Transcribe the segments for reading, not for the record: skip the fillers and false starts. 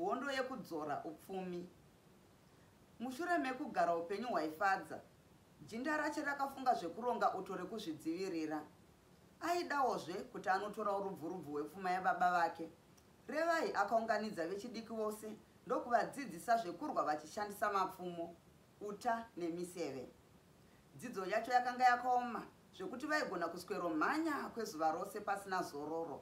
Hondo yekudzora upfumi. Mushure mekugara upenyu hwaifadza, jinda rache rakafunga zvekuronga uto rekuzvidzivirira. Aidawozve kuti anotorawo rubvurubvu hwepfuma yababa vake. Revai akaunganidza vechidiki vose ndokuvadzidzisa zvekurwa vachishandisa mapfumo, uta nemiseve. Dzidzo yacho yakanga yakaoma zvekuti vaigona kusweromhanya kwezuva rose pasina zororo.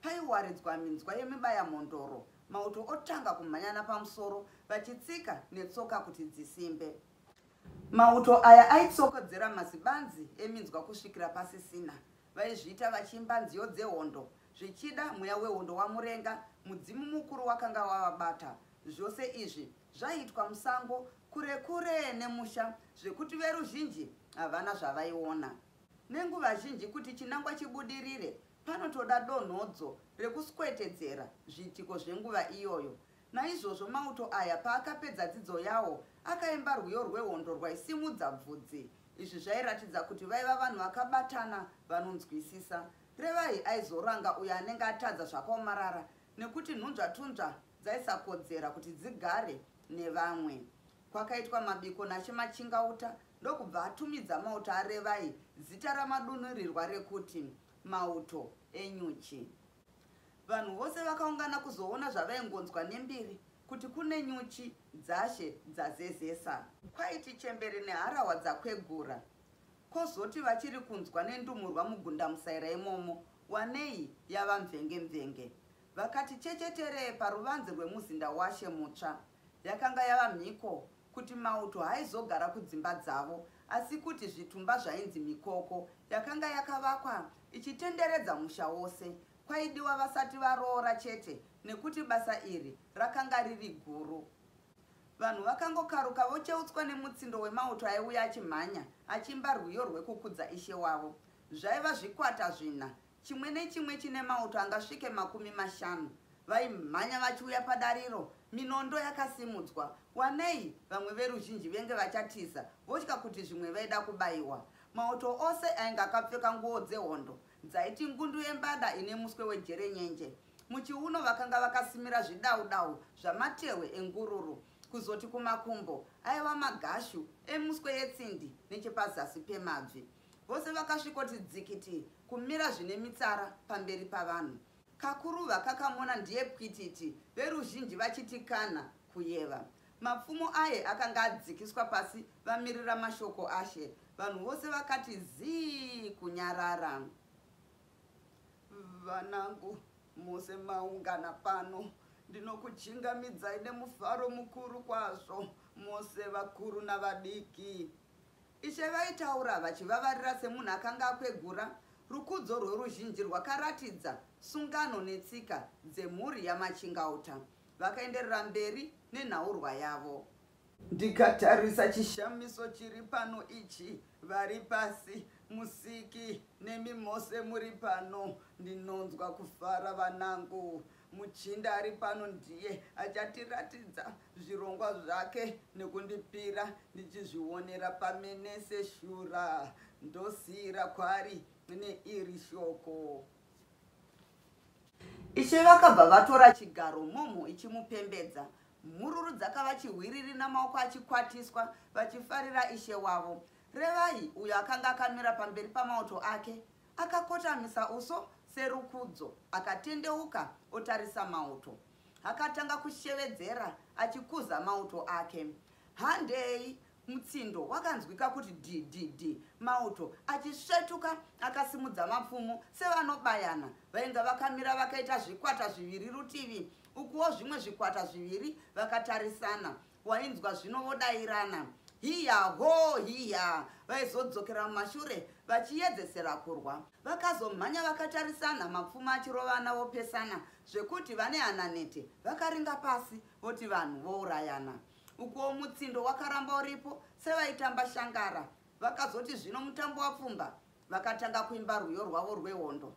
Paiwaridzwa minzwa yemibayamhondoro, mauto otanga kumhanya napamusoro vachitsika netsoka kuti dzisimbe. Mauto aya aitsokodzera mazibanzi eminzwa kusvikira pasisina. Vaizviita vachiimba nziyo dzehondo, zvichida mweya wehondo waMurenga, mudzimu mukuru wakanga wavabata. Zvose izvi zvaiitwa musango, kure kure nemusha zvekuti veruzhinji havana zvavaiona. Nenguva zhinji kuti chinangwa chibudirire, Panotoda donhodzo rekuswetedzera zviitiko zvenguva iyoyo. Naizvozvo mauto aya paakapedza dzidzo yawo, akaimba rwiyo rwehondo rwaisimudza bvudzi. Izvi zvairatidza kuti vaiva vanhu vakabatana vanonzwisisa. Revai aizoranga uyo anenge atadza zvakaomarara nekuti nhunzvatunzva dzaisakodzera kuti dzigare nevamwe. Kwakaitwa mabiko naShe Machingauta ndokubva atumidza mauto aRevai zita ramadunurirwa rekuti Mauto enyuchi. Vanhu vose vakaungana kuzoona zvavaingonzwa nembiri kuti kune nyuchi dzashe dzazezesa. Kwaiti chembere neharahwa dzakwegura, kozoti vachiri kunzwa nendumurwa mugundamusaira imomo wanei yava mvenge-mvenge. Vakati checheteree paruvanze rwemuzinda washe mutsva. Yakanga yava mhiko kuti mauto haizogara kudzimba dzavo asi kuti zvitumba zvainzi mikoko yakanga yakavakwa ichitenderedza musha wose. Kwaidiwa vasati varoora chete nekuti basa iri rakanga riri guru. Vanhu vakangokaruka vocheutswa nemutsindo wemauto aiuya achimhanya achiimba rwiyo rwekukudza ishe wavo. Zvaiva zvikwata zvina chimwe nechimwe chine mauto angasvike 50. Vaimhanya vachiuya padariro, minondo yakasimudzwa. Wanei vamwe veruzhinji venge vachatiza votya kuti zvimwe vaida kubaiwa. Mauto ose ainge akapfeka nguo dzehondo dzaiti ngundu yembada ine muswe wejerenyenje. Muchiuno vakanga vakasimira zvidaudau zvamatehwe engururu. Kuzoti kumakumbo aiva magashu emuswe yetsindi nechepazasi pemabvi. Vose vakasvikoti dzikiti kumira zvine mitsara pamberi pavanhu. Kakuruva kakamona ndiye pwititi veruzhinji vachiti kana kuyeva. Mapfumo aye akanga adzikiswa pasi vamirira mashoko ashe. Vanhu vose vakati zii kunyarara. Vanangu mose maungana pano ndinokuchingamidzai nemufaro mukuru kwazvo mose vakuru navadiki. Ishe vaitaura vachivavarira semunhu akanga akwegura, rukudzo rworuzhinji rwakaratidza sungano netsika dzemhuri yaMachingauta. Vakaenderera mberi nenhaurwa yavo. Ndikatarisa chishamiso chiri pano ichi, vari pasi, Musiki, nemi mose muri pano, ndinonzwa kufara vanangu. Muchinda ari pano ndiye achatiratidza zvirongwa zvake nekundipira ndichizvionera pamene seshura. Ndosiira kwari neiri shoko. Ishe vakabva vatora chigaro mhomho ichimupembedza. Mhururu dzakava chihwiriri namaoko achikwatiswa vachifarira ishe wavo. Revai, uyo akanga akamira pamberi pamauto ake, Akakotamisa uso serukudzo akatendeuka otarisa mauto. Akatanga kushevedzera achikuza mauto ake. Handei! Mutsindo wakanzwika kuti dhi dhi dhi, mauto achisvetuka akasimudza mapfumo sevanobayana. Vainga vakamira vakaita zvikwata zviviri rutivi, ukuwo zvimwe zvikwata zviviri vakatarisana. Wainzwa zvino vodairana hiya ho hiya. Vaizodzokera mumashure vachiyedzesera kurwa. Vakazomhanya vakatarisana, mapfumo achirovana vopesana zvekuti vane hananete vakaringa pasi voti vanhu vourayana. Ukuwo mutsindo wakaramba uripo sevaitamba shangara. Vakazoti zvino mutambo wapfumba vakatanga kuimba rwiyo rwavo rwehondo.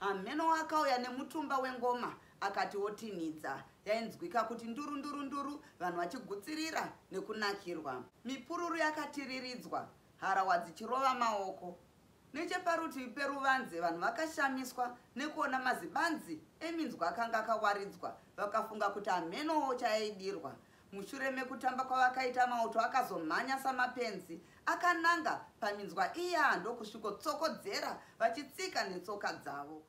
Hamheno akauya nemutumba wengoma akati otinhidza. Yainzwika kuti nduru nduru nduru vanhu vachigutsirira nekunakirwa. Mipururu yakatiriridzwa, harahwa dzichirova maoko. Necheparutivi peruvanze vanhu vakashamiswa nekuona mazibanzi eminzwa akanga akawaridzwa vakafunga kuti hamenowo chayaidirwa. Mushure mekutamba kwavakaita mauto akazomhanya samapenzi akananga paminzwa iya ndokusvikotsokodzera vachitsika netsoka dzavo.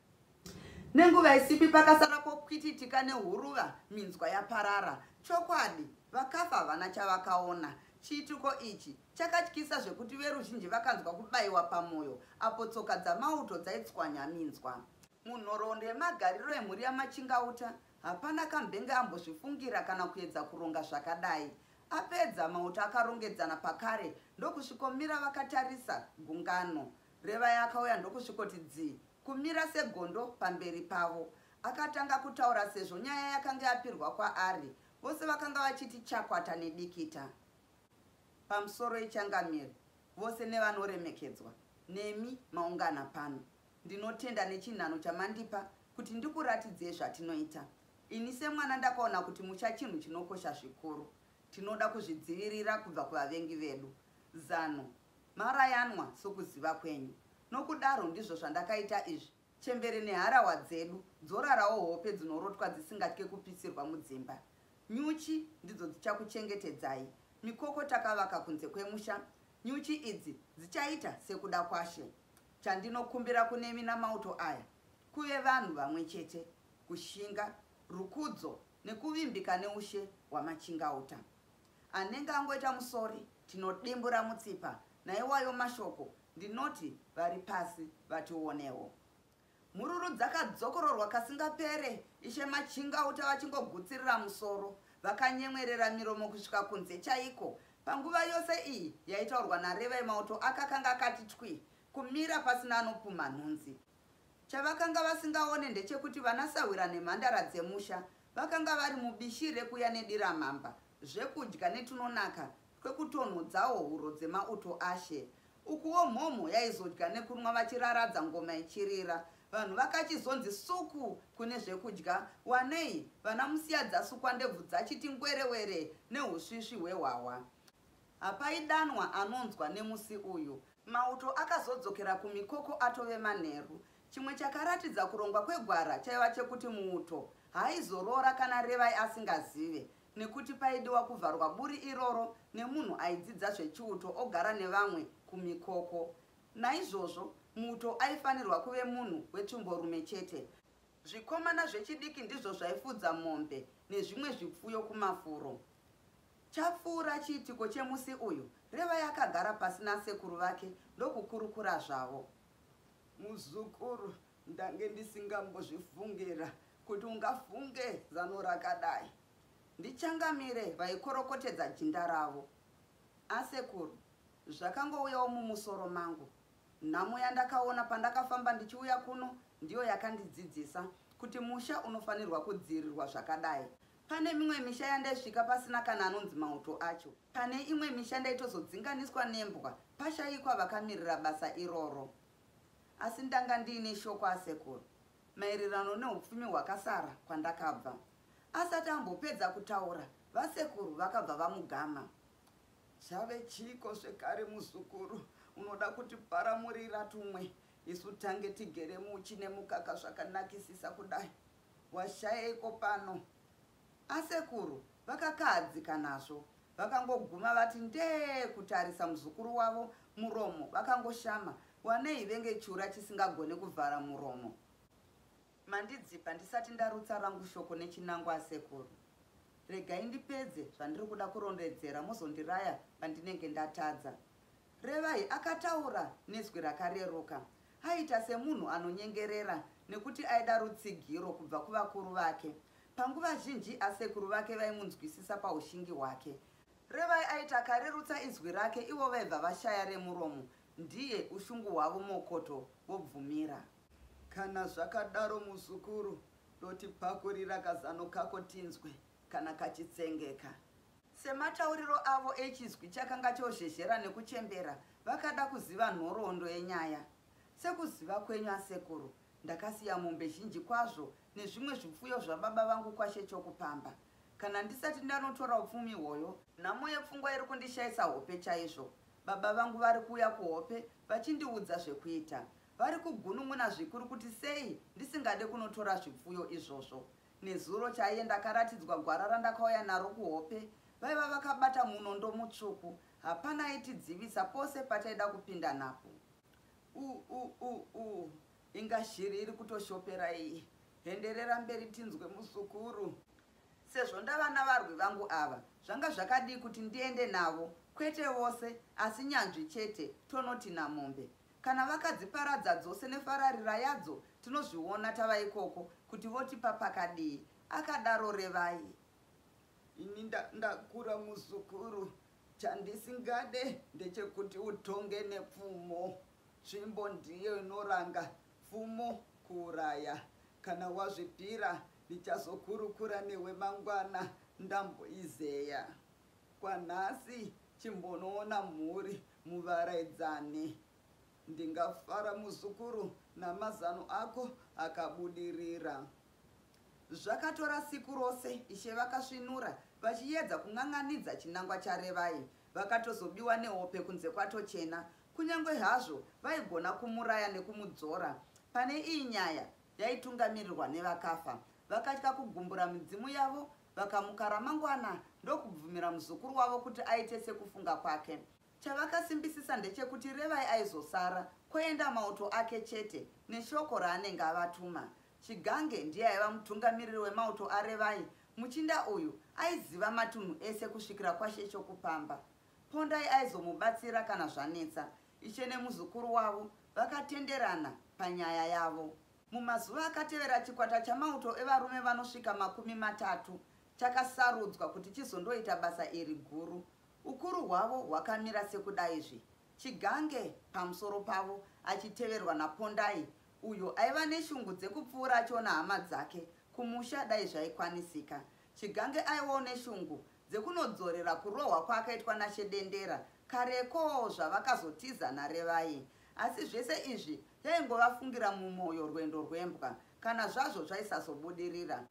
Nenguva isipi pakasara popwititika nehuruva minzwa yaparara. Chokwadi vakafa havana chavakaona. Chiitiko ichi chakatyisa zvekuti veruzhinji vakanzwa kubaiwa pamoyo apo tsoka dzamauto dzaitswanya minzwa. Munhoroondo yemagariro emhuri yaMachingauta hapana kambenge ambozvifungira kana kuedza kuronga zvakadai. Apedza, mauto akarongedzana pakare ndokusvikomira vakatarisa gungano. Revai akauya ndokusvikoti dzii kumira segondo pamberi pavo. Akatanga kutaura sezvo nyaya yakanga yapirwa kwaari. Vose vakanga vachiti chakwata nedikita. Pamusoroi changamire, vose nevanoremekedzwa, nemi maungana pano. Ndinotenda nechinhano chamandipa kuti ndikuratidzei zvatinoita. Ini semwana ndakaona kuti musha chinhu chinokosha zvikuru. Tinoda kuzvidzivirira kubva kuvavengi vedu. Zano marayanwa sokuziva kwenyu. Nokudaro ndizvo zvandakaita izvi, chembere neharahwa dzedu dzorarawo hope dzinorotwa dzisingatye kupisirwa mudzimba. Nyuchi ndidzo dzichakuchengetedzai. Mikoko takavaka kunze kwemusha. Nyuchi idzi dzichaita sekuda kwaShe. Chandinokumbira kunemi namauto aya kuve vanhu vamwe chete, kushinga, rukudzo nekuvimbika neushe hwaMachingauta. Anenge angoita musori tinodimbura mutsipa naiwayo mashoko ndinoti vari pasi vationewo. Mhururu dzakadzokororwa kasingapere, Ishe Machingauta vachingogutsirira musoro, vakanyemwerera miromo kusvika kunze chaiko. Panguva yose iyi yaitaurwa naRevai mauto akakanga akati twi kumira pasina anopumha nhunzi. Chavakanga vasingaone ndechekuti vanasahwira nemhandara dzemusha vakanga vari mubishi rekuya nediramhamba, zvekudya netunonaka twekutonhodzawo huro dzemauto ashe. Ukuwo mhomho yaizodya nekunwa vachiraradza ngoma ichirira. Vanhu vakachizonzi suku kune zvekudya wanei vana musiyadzasukwa ndebvu dzachiti ngwerewere nehusvisvi hwehwahwa. Hapaidanwa anonzwa nemusi uyu. Mauto akazodzokera kumikoko atove manheru. Chimwe chakaratidza kurongwa kwegwara chaiva chekuti muuto haaizoroora kana Revai asingazive nekuti paidiwa kuvharwa buri iroro nemunhu aidzidza zvechiuto ogara nevamwe kumikoko. Naizvozvo muuto aifanirwa kuve munhu wetsvimborume chete. Zvikomana zvechidiki ndizvo zvaifudza mombe nezvimwe zvipfuyo kumafuro. Chapfuura chiitiko chemusi uyu, Revai akagara pasi nasekuru vake ndokukurukura zvavo. Muzukuru, ndange ndisingambozvifungira kuti ungafunge zano rakadai. Ndichangamire vaikorokotedza jinda ravo. Asekuru, zvakangouyawo mumusoro mangu. Nhamo yandakaona pandakafamba ndichiuya kuno ndiyo yakandidzidzisa kuti musha unofanirwa kudziirirwa zvakadai. Pane mimwe misha yandaisvika pasina kana anonzi mauto acho. Pane imwe misha ndaitozodzinganiswa nembwa pashaikwa vakamirira basa iroro. Asi ndanga ndiine shoko asekuru maererano neupfumi hwakasara kwandakabva. Asati ambopedza kutaura vasekuru vakabva vamugama. Chave chiiko zvekare muzukuru unoda kutiparamurira tumwe isu tange tigere muchi nemukaka zvakanakisisa kudai. Washayeiko pano? Asekuru vakakahadzika nazvo. Vakangoguma vati ndee kutarisa muzukuru wavo muromo vakangoshama wanei venge chura chisingagone kuvhara muromo. Mandidzipa ndisati ndarutsa rangu shoko nechinangwa asekuru. Regai ndipedze zvandiri kuda kurondedzera mozondiraya pandinenge ndatadza. Revai akataura nezwi rakareruka. Aiita semunhu anonyengerera nekuti aida rutsigiro kubva kuvakuru vake. Panguva zhinji asekuru vake vaimunzwisisa paushingi hwake. Revai aiti akarerutsa izwi rake ivo vaibva vashaya remuromo ndiye ushungu hwavo mokoto vobvumira. Kana zvakadaro muzukuru dotipakurira kazano kako tinzwe kana kachitsengeka. Sematauriro avo echizwi chakanga chozhezhera nekuchembera vakada kuziva nhoroondo yenyaya. Sekuziva kwenyu asekuru, ndakasiya mombe zhinji kwazvo nezvimwe zvipfuyo zvababa vangu kwaShe Chokupamba. Kana ndisati ndanotora upfumi hwoyo, nhamo yepfungwa iri kundishaisa hope chaizvo. Baba vangu vari kuuya kuhope vachindiudza zvekuita. Vari kugunun'una zvikuru kuti sei ndisingade kunotora zvipfuyo izvozvo. Nezuro chaiye ndakaratidzwa gwara randakauya naro kuhope. Vaiva vakabata munondo mutsvuku. Hapana aitidzivisa pose pataida kupinda napo. U u u u inga shiri iri kutoshopera iyi. Enderera mberi tinzwe muzukuru. Sezvo ndava navarwi vangu ava, zvanga zvakadii kuti ndiende navo, kwete vose, asi nyanzvi chete, tonoti namombe. Kana vakadziparadza dzose nefararira yadzo, tinozviona tava ikoko kuti votipa pakadii, akadaro Revai. Ini ndakura muzukuru, chandisingade ndechekuti utonge nepfumo. Tsvimbo ndiyo inoranga, pfumo kuuraya. Kana wazvipira ndichazokurukura newe mangwana ndamboizeya. Kwanhasi chimbonoona mhuri muvaraidzane. Ndingafara muzukuru namazano ako akabudirira. Zvakatora siku rose ishe vakasvinura vachiyedza kun'an'anidza chinangwa chaRevai. Vakatozobiwa nehope kunze kwatochena. Kunyange hazvo vaigona kumuraya nekumudzora pane iyi nyaya yaitungamirirwa nevakafa, vakatya kugumbura midzimu yavo vakamuka ramangwana ndokubvumira muzukuru wavo kuti aite sekufunga kwake. Chavakasimbisisa ndechekuti Revai aizosara kwoenda mauto ake chete neshoko raanenge avatuma. Chigange ndiye aiva mutungamiriri wemauto aRevai. Muchinda uyu aiziva matunhu ese kusvikira kwaShe Chokupamba. Pondai aizomubatsira kana zvanetsa. Ishe nemuzukuru wavo vakatenderana panyaya yavo. Mumazuva akatevera chikwata chamauto evarume vanosvika 30 chakasarudzwa kuti chizondoita basa iri guru. Ukuru hwavo hwakamira sekudaizvi, Chigange pamusoro pavo achiteverwa naPondai uyo aiva neshungu dzekupfuura achiona hama dzake kumusha dai zvaikwanisika. Chigange aivawo neshungu dzekunodzorera kurohwa kwaakaitwa naShe Dendera kareko zvavakazotiza naRevai. Asi zvese izvi yaingovafungira mumoyo rwendo rwembwa kana zvazvo zvaisazobudirira.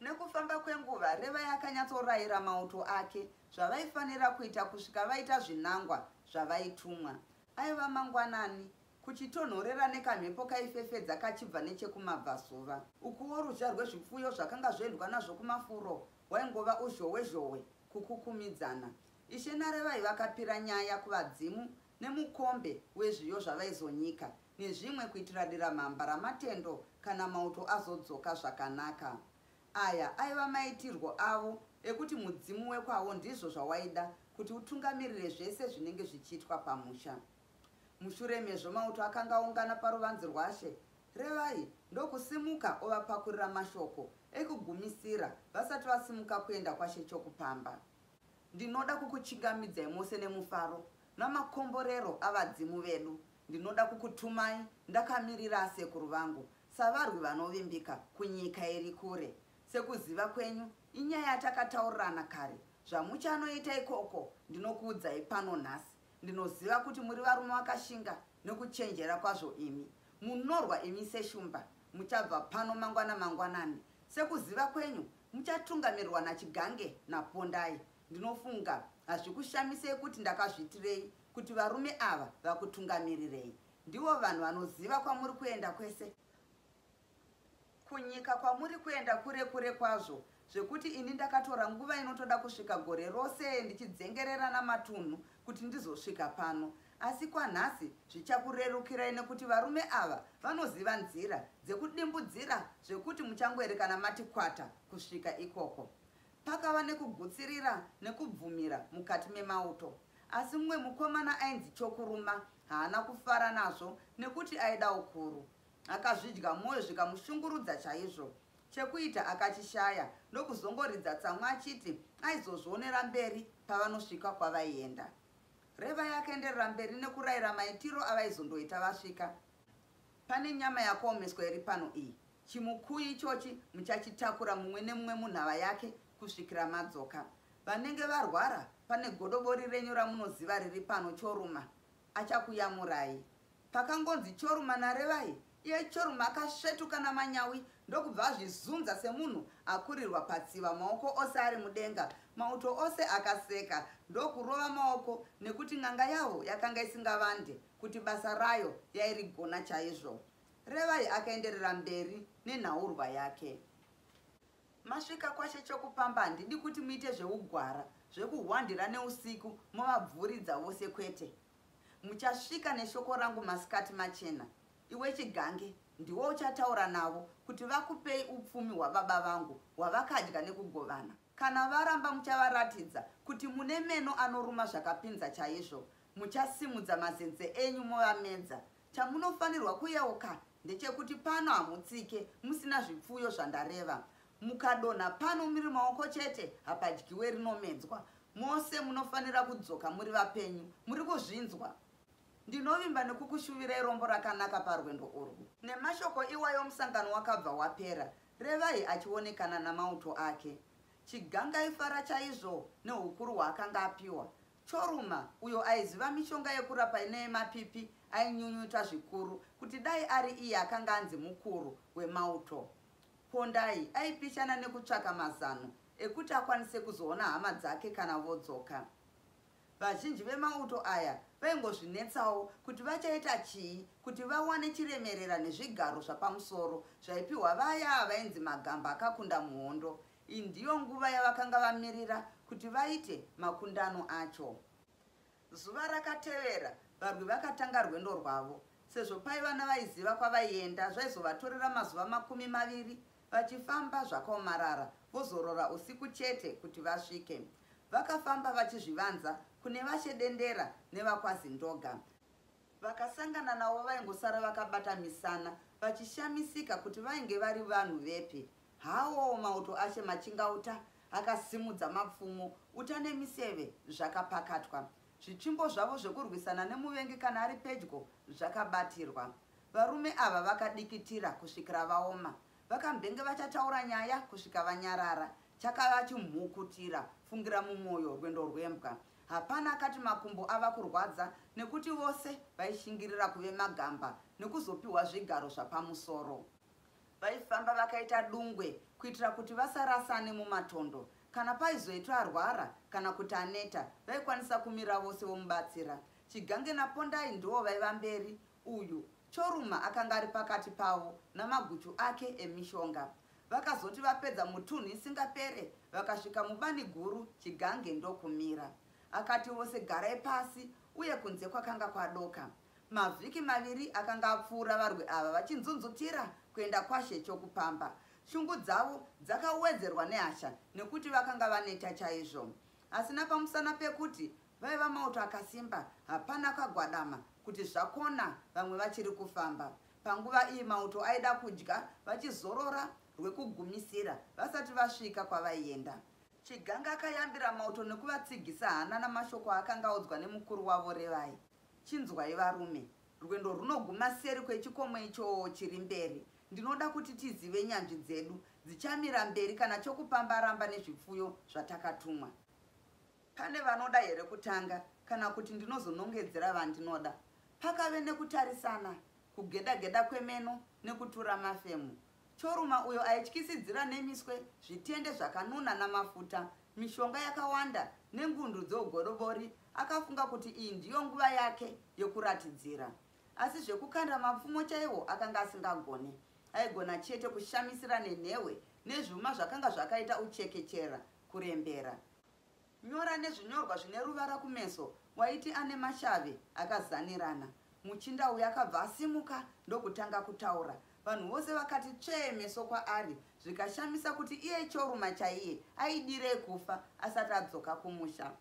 Nekufamba kwenguva, Revai akanyatsoraira mauto ake zvavaifanira kuita kusvika vaita zvinangwa zvavaitumwa. Aiva mangwanani, kuchitonhorera nekamhepo kaifefedza kachibva nechekumabvazuva. Ukuwo ruzha rwezvipfuyo zvakanga zvoendwa nazvo kumafuro hwaingova uzhowe-zhowe kukukumidzana. Ishe naRevai vakapira nyaya kuvadzimu nemukombe wezviyo zvavaizonyika nezvimwe kuitira diramhamba ramatendo kana mauto azodzoka zvakanaka. Aya aiva maitirwo avo ekuti mudzimu wekwavo ndizvo zvawaida kuti utungamirire zvese zvinenge zvichiitwa pamusha. Mushure mezvo mauto akanga aungana paruvanze rwaShe Revai ndokusimuka ovapakurira mashoko ekugumisira vasati vasimuka kuenda kwaShe Chokupamba. Ndinoda kukuchingamidzai mose nemufaro namakomborero avadzimu vedu. Ndinoda kukutumai ndakamirira asekuru vangu savarwi vanovimbika kunyika iri kure. Sekuziva kwenyu inyaya yatakataurirana kare. Zvamuchanoita ikoko ndinokuudzai pano nhasi. Ndinoziva kuti muri varume vakashinga nekuchenjera kwazvo imi. Munorwa imi seshumba. Muchabva pano mangwana mangwanani. Sekuziva kwenyu, muchatungamirirwa naChigange naPondai. Ndinofunga hazvikushamisei kuti ndakazviitirei kuti varume ava vakutungamirirei. Ndivo vanhu vanoziva kwamuri kuenda kwese. Kunyika kwamuri kuenda kure kure kwazvo zvekuti ini ndakatora nguva inotoda kusvika gore rose ndichidzengerera namatunhu kuti ndizosvika pano. Asi kwanhasi zvichakurerukirai nekuti varume ava vanoziva nzira dzekudimbudzira zvekuti muchangoerekana mati kwata kusvika ikoko. Pakava nekugutsirira nekubvumira mukati memauto. Asi mumwe mukomana ainzi Chokuruma haana kufara nazvo nekuti aida ukuru. Akazvidya mwoyo zvikamushungurudza chaizvo. Chekuita akachishaya ndokuzongoridza tsamwa achiti aizozvionera mberi pavanosvika kwavaienda. Revai akaenderera mberi nekuraira maitiro avaizondoita vasvika. Pane nyama yakaomeswa iri pano iyi. Chimukuyu ichochi muchachitakura mumwe nemumwe munhava yake kusvikira madzoka. Vanenge varwara pane godobori renyu ramunoziva riri pano Choruma achakuyamurai. Pakangonzi Choruma naRevai, iye Choruma akasvetuka namanyawi ndokubva azvizunza semunhu akurirwa patsiva maoko ose ari mudenga. Mauto ose akaseka. ndokurova maoko nekuti n'anga yavo yakanga isingavande kuti basa rayo yairigona chaizvo. Revai akaenderera mberi nenhaurwa yake. Masvika kwashe Chokupamba handidi kuti muite zveugwara zvekuhwandira neusiku movabvuridza vose kwete. Muchasvika neshoko rangu masikati machena. Iwe Chigange ndiwe uchataura navo kuti vakupei upfumi hwababa vangu hwavakadya nekugovana. Kana varamba muchavaratidza kuti mune meno anoruma zvakapinza chaizvo. Muchasimudza mazenze enyu movamedza. Chamunofanirwa kuyeuka ndechekuti pano hamutsike musina zvipfuyo zvandareva. Mukadonha pano muri maoko chete hapadyiwe rinomedzwa. Mose munofanira kudzoka muri vapenyu. Muri kuzvinzwa? Ndinovimba nekukushuvirai rombo rakanaka parwendo urwu. Nemashoko iwayo musangano wakabva wapera, Revai achionekana namauto ake. Chiganga aifara chaizvo nehukuru hwaakanga apiwa. Choruma, uyo aiziva mishonga yekurapa neyemapipi ainyunyuta zvikuru kuti dai ari iye akanga anzi mukuru wemauto. Pondai aipishana nekutsvaka mazano ekuti akwanise kuzoona hama dzake kana vodzoka. Vazhinji vemauto aya vaingozvinetsawo kuti vachaita chii kuti vawane chiremerera nezvigaro zvapamusoro zvaipiwa vaya vainzi magamba akakunda muhondo. Iyi ndiyo nguva yavakanga vamirira kuti vaite makundano acho. Zuva rakatevera, varwi vakatanga rwendo rwavo. Sezvo paiva navaiziva kwavaienda zvaizovatorera mazuva 20 vachifamba zvakaomarara vozorora usiku chete kuti vasvike. Vakafamba vachizvivanza kune vaShe Dendera nevakwaZindoga. Vakasangana navo vaingosara vakabata misana vachishamisika kuti vainge vari vanhu vepi. Hawo mauto aShe Machingauta akasimudza mapfumo, uta nemiseve zvakapakatwa. Zvitsvimbo zvavo zvekurwisana nemuvengi kana ari pedyo zvakabatirwa. Varume ava vakadikitira kusvikira vaoma. Vakambenge vachataura nyaya kusvika vanyarara. Chakava chimhukutira fungira mumwoyo rwendo rwembwa. Hapana akati makumbo ava kurwadza nekuti vose vaishingirira kuve magamba nekuzopiwa zvigaro zvapamusoro. Vaifamba vakaita dungwe kuitira kuti vasarasane mumatondo. Kana paizoitwa arwara kana kuti aneta vaikwanisa kumira vose vomubatsira. Chigange naPondai ndivo vaiva mberi, uyu Choruma akanga ari pakati pavo namaguchu ake emishonga. Vakazoti vapedza mutunhu isingapere vakasvika mubani guru Chigange ndokumira. Akati vose garai pasi uye kunze kwakanga kwadoka. Mavhiki maviri akanga apfuura varwi ava vachinzunzutira kuenda kwaShe Chokupamba. Shungu dzavo dzakawedzerwa nehasha nekuti vakanga vaneta chaizvo. Asi napamusana pekuti vaiva mauto akasimba hapana akagwadama kuti zvakona vamwe vachiri kufamba. Panguva iyi mauto aida kudya vachizorora rwekugumisira vasati vasvika kwavaienda. Chiganga akayambira mauto nekuvatsigisa hana namashoko aakanga audzwa nemukuru wavo Revai. Chinzwai varume, rwendo rwunoguma seri kwechikomo ichoo chiri mberi. Ndinoda kuti tizive nyanzvi dzedu dzichamira mberi kana chokupamba aramba nezvipfuyo zvatakatumwa. Pane vanoda here kutanga kana kuti ndinozonongedzera vandinoda? Pakave nekutarisana, kugeda-geda kwemeno nekutura mafemo. Choruma uyo aityisidzira nemiswe, zvitende zvakanuna namafuta, mishonga yakawanda nengundu dzougodobori akafunga kuti iyi ndiyo nguva yake yokuratidzira. Asi zvekukanda mapfumo chaiwo akanga asingagone. Aigona chete kushamisira nenhehwe nezvuma zvakanga zvakaita uchekechera kurembera. Nyora nezvinyorwa zvine ruvara kumeso waiti ane mashavi akazanirana. Muchinda uyu akabva asimuka ndokutanga kutaura. Vanhu vose vakati tsvee meso kwaari zvikashamisa kuti iye Choruma chaiye aidirei kufa asati adzoka kumusha.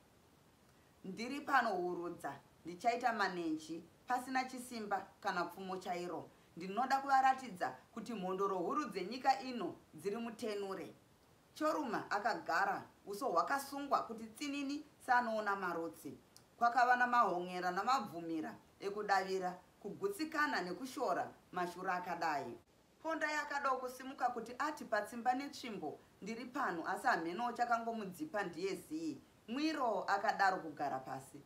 Ndiri pano hurudza ndichaita manenji pasina chisimba kana pfumo chairo. Ndinoda kuvaratidza kuti mhondoro huru dzenyika ino dziri mutenure. Choruma akagara uso hwakasungwa kuti tsinini seanoona marutsi. Kwakava namahon'era namabvumira ekudavira, kugutsikana nekushora mashura akadai. Pondai akadawo kusimuka kuti ati patsimba netsvimbo ndiri pano asi hamenowo chakangomudzipa ndiye zii. Mwiroo akadaro kugara pasi.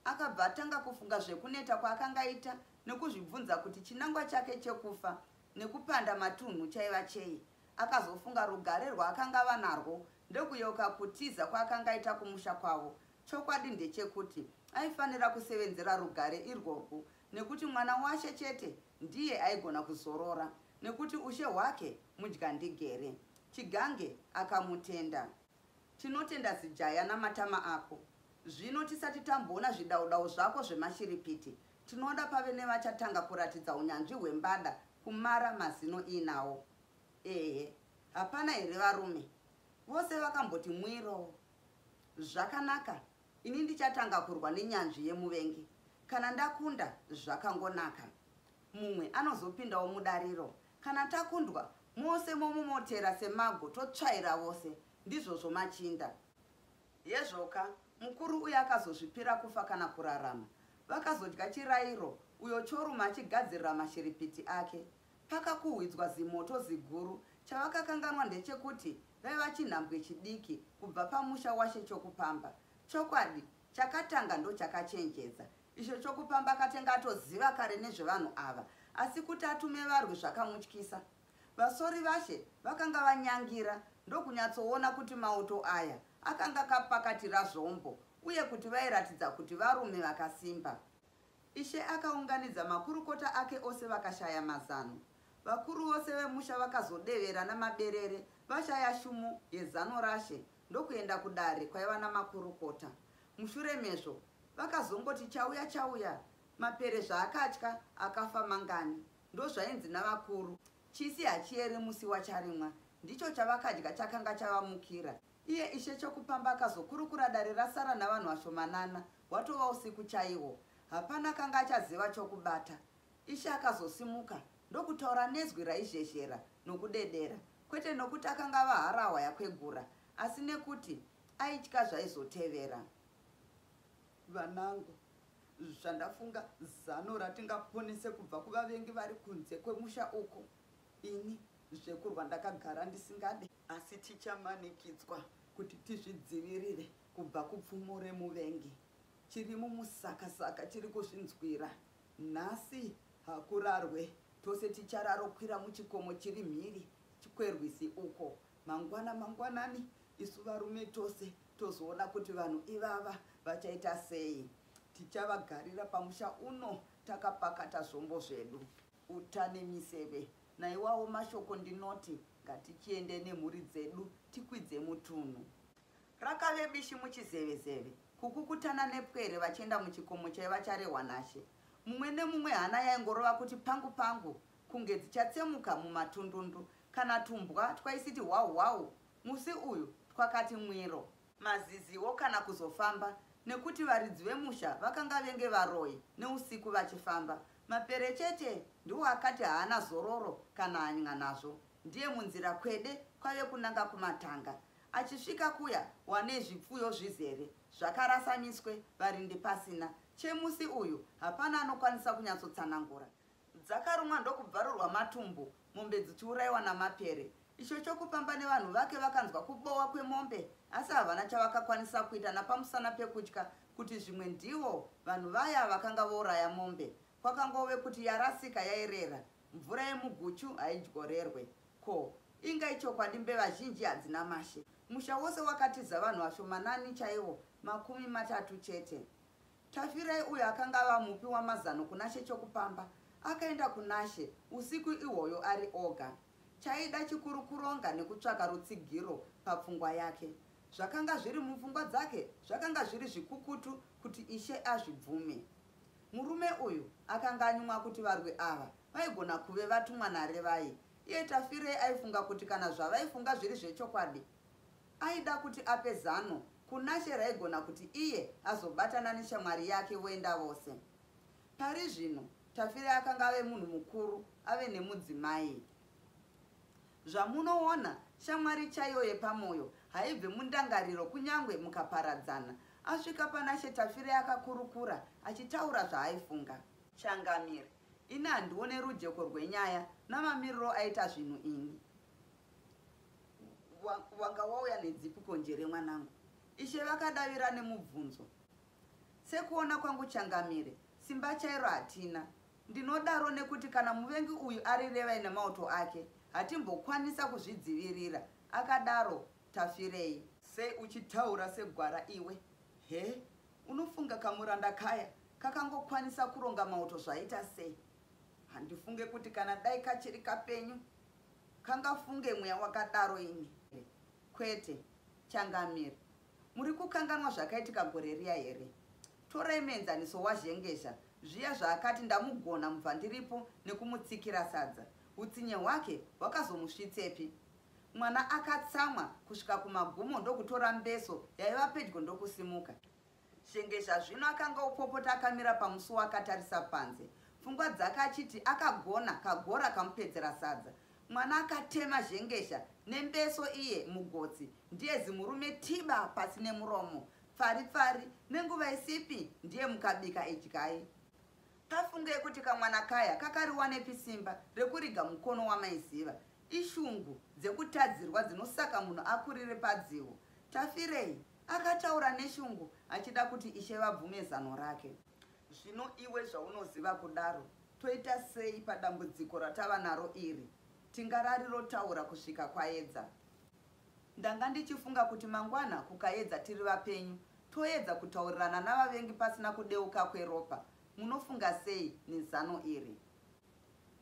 Akabva atanga kufunga zvekuneta kwaakanga aita nekuzvibvunza kuti chinangwa chake chekufa nekupanda matunhu chaiva chei. Akazofunga rugare rwaakanga ava narwo ndokuyeuka kutiza kwaakanga aita kumusha kwavo. Chokwadi ndechekuti aifanira kusevenzera rugare irworwu nekuti mwana washe chete ndiye aigona kuzorora nekuti ushe hwake mudyandigere. Chigange akamutenda. Tinotenda zijaya namatama ako. Zvino tisati tamboona zvidaudau zvako zvemashiripiti, tinoda pave nevachatanga kuratidza unyanzvi hwembada kumara mazino iinawo. Ehe, hapana here varume? Vose vakamboti mwiro. Zvakanaka, ini ndichatanga kurwa nenyanzvi yemuvengi. Kana ndakunda, zvakangonaka. Mumwe anozopindawo mudariro. Kana takundwa, mose momomotera semago totsvaira vose. Ndizvozvo machinda. Hezvoka, mukuru uya akazozvipira kufa kana kurarama. Vakazodya chirairo, uyo Choruma achigadzirira mashiripiti ake. Pakakuhwidzwa zimoto ziguru, chavakakanganwa ndechekuti vaiva chinhambwe chidiki kubva pamusha washe Chokupamba. Chokwadi, chakatanga ndochakachenjedza. Ishe Chokupamba akatenge atoziva kare nezvevanhu ava, asi kuti atume varwi zvakamutyisa. Vasori vashe vakanga vanyangira ndokunyatsoona kuti mauto aya akanga akapakatira zvombo uye kuti vairatidza kuti varume vakasimba. Ishe akaunganidza makurukota ake ose vakashaya mazano. Vakuru vose vemusha vakazodevera namaberere vashaya shumo yezano rashe ndokuenda kudare kwaiva namakurukota. Mushure mezvo vakazongoti chauya chauya, mapere zvaakatya akafa mangani. Ndozvainzi navakuru, chisi hachieri musi wacharimwa. Ndicho chavakadya chakanga chavamukira. Iye Ishe Chokupamba akazokurukura dare rasara navanhu vashomanana, hwatova usiku chaihwo. Hapana akanga achaziva chokubata. Ishe akazosimuka ndokutaura nezwi raizhezhera nokudedera, kwete nokuti akanga ava harahwa yakwegura, asi nekuti aitya zvaizotevera. Vanangu, zvandafunga zano ratingaponese kubva kuvavengi vari kunze kwemusha uko. Ini zvekurwa ndakagara ndisingade. Asi tichamanikidzwa kuti tizvidzivirire kubva kupfumo remuvengi. Chiri mumusakasaka chiri kuzvinzwira. Nhasi hakurarwe, tose tichararokwira muchikomo chiri mhiri kwerwizi uko. Mangwana mangwanani isu varume tose tozoona kuti vanhu ivava vachaita sei. Tichavagarira pamusha uno takapakata zvombo zvedu. Uta nemiseve. Naiwawo mashoko ndinoti ngatichiende nemhuri dzedu tikwidze mutunhu. Rakave bishi muchizevezeve, kukukutana nepwere vachienda muchikomo chaiva charehwa nashe. Mumwe nemumwe hana yaingorova kuti pangu pangu kunge dzichatsemuka mumatundundu. Kana tumbwa twaisiti hwau hwau musi uyu twakati mwiro. Maziziwo kana kuzofamba nekuti varidzi vemusha vakanga venge varoyi neusiku vachifamba. Mapere chete ndiwo akati haana zororo kana hanya nazvo. Ndiye munzira kwede kwave kunanga kumatanga. Achisvika kuya wanei zvipfuyo zvizere zvakarasa miswe varindi pasina. Chemusi uyu hapana anokwanisa kunyatsotsanangura. Dzakarumwa ndokubvarurwa matumbu, mombe dzichiuraiwa namapere. Ishe Chokupamba nevanhu vake vakanzwa kubowa kwemombe asi havana chavakakwanisa kuita napamusana pekutya kuti zvimwe ndivo vanhu vaya vakanga vouraya mombe. Kwakangove kuti yarasika yaerera, mvura yemuguchu haidyorerwe. Ko, inga ichokwadi mbeva zhinji hadzina mashe. Musha wose wakatiza vanhu vashomanani chaivo, 30 chete. Tafirai uyo akanga ava mupi wamazano kunaShe Chokupamba akaenda kunaShe usiku ihwoyo ari oga. Chaida chikuru kuronga nekutsvaka rutsigiro papfungwa yake. Zvakanga zviri mupfungwa dzake zvakanga zviri zvikukutu kuti ishe azvibvume. Murume uyu akanga anyumwa kuti varwi ava vaigona kuve vatumwa naRevai. Iye Tafirei aifunga kuti kana zvavaifunga zviri zvechokwadi, Aida kuti ape zano kunaShe raigona kuti iye azobatana neshamwari yake voenda vose. Pari zvino Tafirei akanga ave munhu mukuru ave nemudzimai. Zvamunoona, shamwari chaiyo yepamoyo haibve mundangariro kunyangwe mukaparadzana. Asvika panaShe Tafirei akakurukura achitaura zvaaifunga. Changamire, ini handione rujeko rwenyaya namamiriro aita zvinhu ini. Wanga wauya nedzipiko njere mwanangu? Ishe vakadavira nemubvunzo. Sekuona kwangu changamire, simba chairo hatina. Ndinodaro nekuti kana muvengi uyu ari Revai nemauto ake, hatimbokwanisa kuzvidzivirira, akadaro Tafirei. Sei uchitaura segwara iwe? He, unofunga kamuranda kaya kakangokwanisa kuronga mauto zvaita sei? Handifunge kuti kana dai kachiri kapenyu kangafunge mweya wakadaro ini. Kwete, changamire. Muri kukanganwa zvakaitika gore riya here? Torai muenzaniso waZhengezha, zviya zvaakati ndamugona mubvandiripo nekumutsikira sadza. Utsinye hwake hwakazomusvitsepi? Mwana akatsamwa kusvika kumagumo ndokutora mbeso yaiva pedyo ndokusimuka. Zhengezha zvino akanga opopota akamira pamusuwo akatarisa panze. Pfungwa dzake achiti akagona kagora kamupedzera sadza. Mwana akatema Zhengezha nembeso iye mugotsi ndiye zimurume tiba pasi nemuromo. Pfari pfari nenguva isipi ndiye mukabika idyai. Kafungei kuti kamwana kaya kakariwanepi simba rekuriga mukono wamaiziva. Ishungu dzekutadzirwa dzinosaka munhu akurire padzivo. Tafirei akataura neshungu achida kuti ishe vabvume zano rake. Zvino iwe zvaunoziva kudaro toita sei padambudziko ratava naro iri? Tingararirotaura kusvika kwaedza. Ndanga ndichifunga kuti mangwana kukaedza tiri vapenyu toedza kutaurirana navavengi pasina kudeuka kweropa. Munofunga sei nezano iri?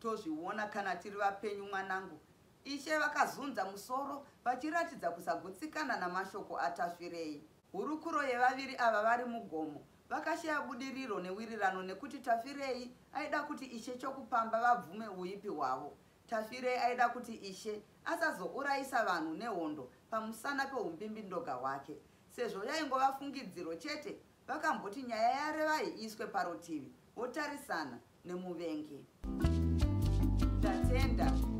Tozviona kana tiri vapenyu mwanangu. Ishe vakazunza musoro vachiratidza kusagutsikana namashoko aTafirei. Hurukuro yevaviri ava vari mugomo vakashaya budiriro newirirano nekuti Tafirei aida kuti Ishe Chokupamba vabvume uipi hwavo. Tafirei aida kuti Ishe asazourayisa vanhu nehondo pamusana peumbimbindoga hwake. Sezvo yaingova fungidziro chete vakamboti nyaya yaRevai iiswe parutivi votarisana nemuvengi. Tatenda.